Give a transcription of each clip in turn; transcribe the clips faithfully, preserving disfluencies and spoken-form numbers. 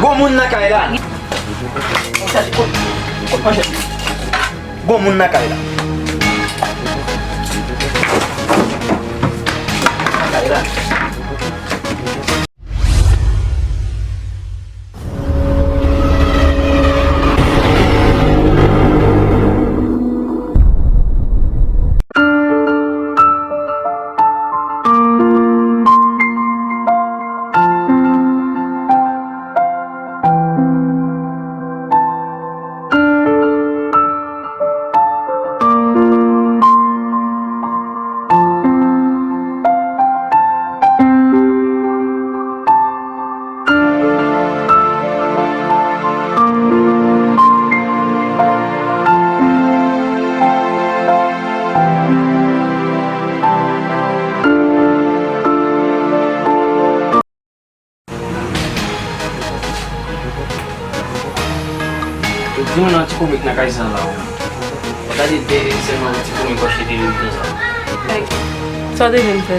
Gon moun nan kay la. Gon moun nan kay la. Di mwen nan ti komik nan kay sa la. Ou gade de sèlman yon ti komik w ap chete li konsa. Sa w te vin fè?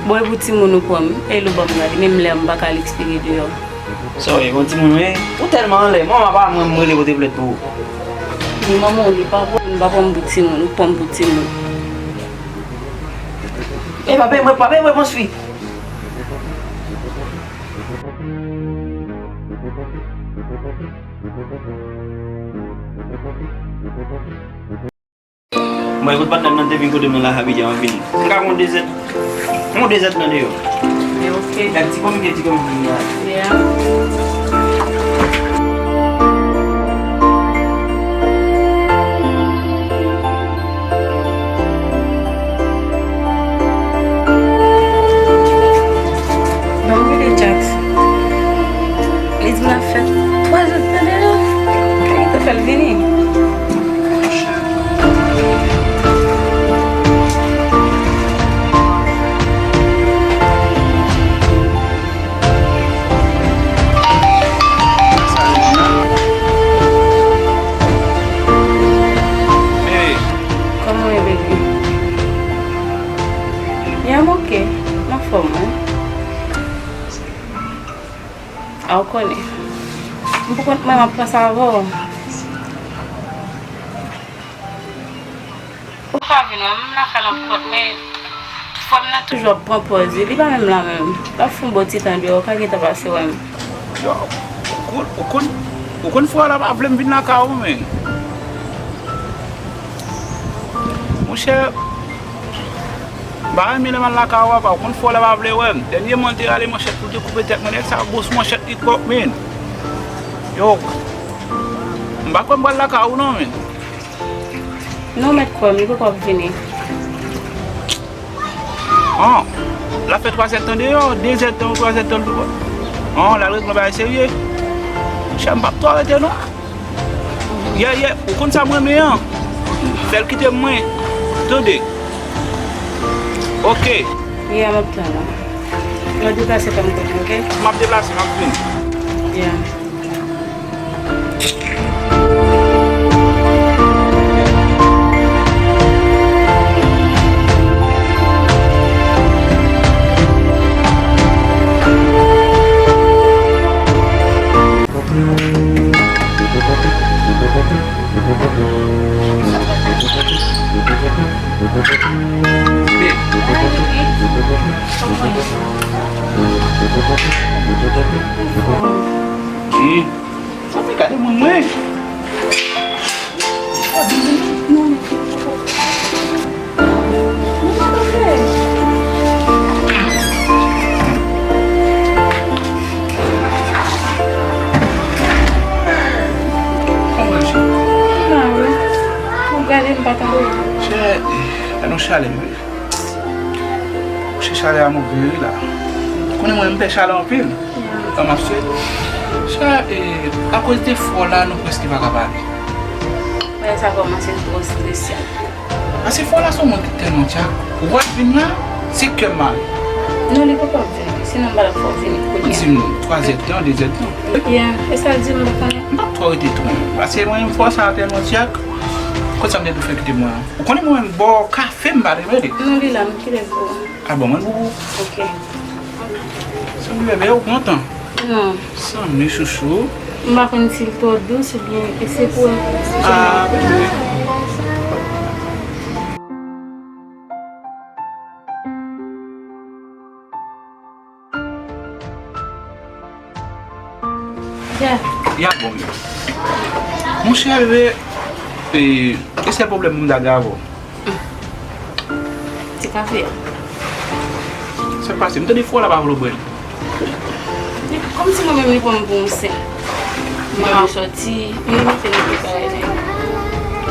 Bon, e pou timoun ou pran m, e l ou ban m gade, menm lè m pa ka al espere deyò. Sa w ye, bon timoun, wi. Ou tèlman anlè. Manman pa mwen, m rele pote plent pou ou. Ni manman w li pa pou, li pa pran m pou timoun, ou pran m pou timoun. E pa peye mwen, pa peye mwen, mwen swi. Mwen, ekout patnè m nan te vin kote mwen la, Abidjan, an vini. M ka gon de zèd. Gon de zèd nan deyò. E oke. Gad ti komik, ti komik vini la. Yeah. Ban m gade Jax. Li di m l ap fè twa zèd nan deyò. Kòman te fè l vini? Kòman w ye, baby? Yeah, I'm okay. M anfòm, wi. A, ou konnen. M pou kont mwen, m ap panse avè w. Ou pa vin wè m, m lakay lan pou kont mwen. Frè m nan toujou ap pran pòz li, li pa menm la menm. L ap fè yon bon ti tan deyò, ou pa gentan pase wè m. Yo, ou konn, ou konn, ou konn frè w la pa vle m vin lakay ou, men. Monchè, m pa renmen lè m al lakay ou, apa, ou konn frè w la pa vle wè m. Dènyèman, l te rale manchèt pou l te koupe tèt mwen, nèg sa gwos manchèt li twòp, men. Yo, m pa kwè m pral lakay ou non, men. Non, mèt kwè m, li poko ap vini. An, l ap fè twa zèdtan deyò, de zèdtan ou twa zèdtan l tou. An, l al regle yon bagay serye. Monchè, m p ap twò rete non. Yè, yè, ou konn sa m renmen an? Fè l kite m mwen. Tande. Oke. Yè, m ap tann ou. Mwen deplase fè m konnen, oke? M ap deplase, m ap vini. Yè. Sa fè gade moun mwen. Chè, fè nou chale, wi. Monchè, chalè a move wi la. Konnen mwen, m pè chalè anpil. An m ap swe. Chè, e, akoz de frè w la, nou prèske pa ka pale. Bagay sa kòmanse twò estresan. Paske frè w la se yon moun ki tèlman dyak. Ou wè l vin la, se kè m mal. Non, li poko ap vini. Sinon, m pa t ap fè w vini kounye a. Di m, twa zèdtan, de zèdtan. Yeah, e sa l di m, m pa konnen. M p ap twò rete tou. Paske mwen, frè w sa tèlman dyak. Kot sa m te dwe fè kite mwen an? Ou konnen mwen menm bò kafe m pa t renmen li. Non, li la, m kite l pou ou. A bon, mwen pou ou. Ok. Sanble bebe, ou kontan. Non. Sanmi chouchou. M pa konn si l twò dous oubyen e se pou. Ah, bebe. Ya. Ya bon, bebe. Monchè, bebe, e, e sèl pwoblèm m ta gen avè w. Ti kafe a. Sa k pase? M tande fò la pa vle bwè l. Li kòmsi mwen menm li pran m pou yon sen. Mwen ap sòti, m mete nan bagay la.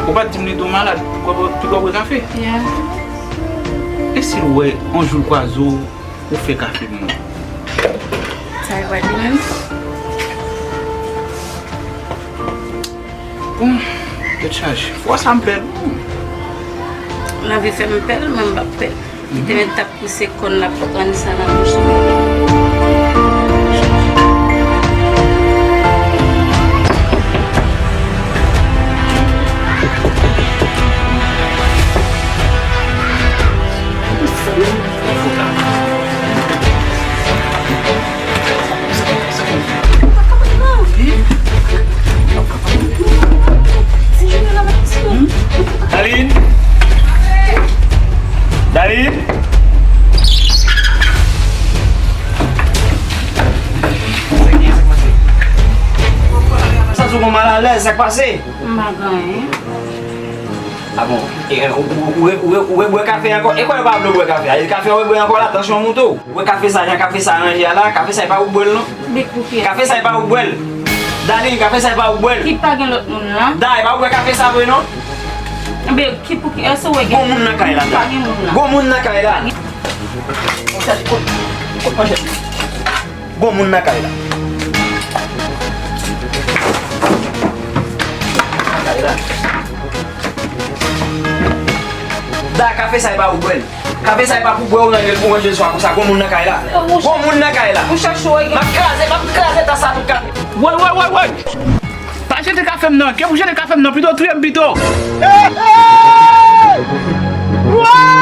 Ou pa t di m li tou malad, pou w bwè kafe? Ya. E si l wè, yon jou l kwaze w, ou fè kafe pou mwen? Sa e pa di menm. Bon, tèt chaje. Fwa sa m pè l. Lanvi fè m pè l, men m p ap pè l. Li te mèt t ap pouse kòn l ap pran sa nan bouch li. Darline! Darline! Sa sou konn malalèz, sa k pase? M pa gen anyen. Ah bon? E, ou, ou, ou, ou, ou rebwè kafe ankò? E kwè yo pa vle w bwè kafe a? E kafe a ou rebwè ankò la, tansyon moute w. Ou wè kafe sa, jan kafe sa ranje a la, kafe sa e pa ou k bwè l non. Big pou kiyès? Kafe sa e pa ou k bwè l. Darline, kafe sa e pa ou k bwè l. Ki pa gen lòt moun la? Da, e pa ou k bwè kafe sa vre non. Big, ki pou ki, èske ou wè gen? Gon moun nan kay la, Da. Pa gen moun la. Gon moun nan kay la. Gon moun nan kay la. Da, kafe sa e pa ou k bwè l. Kafe sa e pa pou bwè, ou ranje l, ou ranje l swa konsa. Gon moun nan kay la. Gon moun nan kay la. M ap kraze, m ap kraze tas sa tout kafe. Woy, woy, woy, woy! Pa jete kafe m nan, ke pou jete kafe m nan, pito touye m pito. Hey, hey! Woy!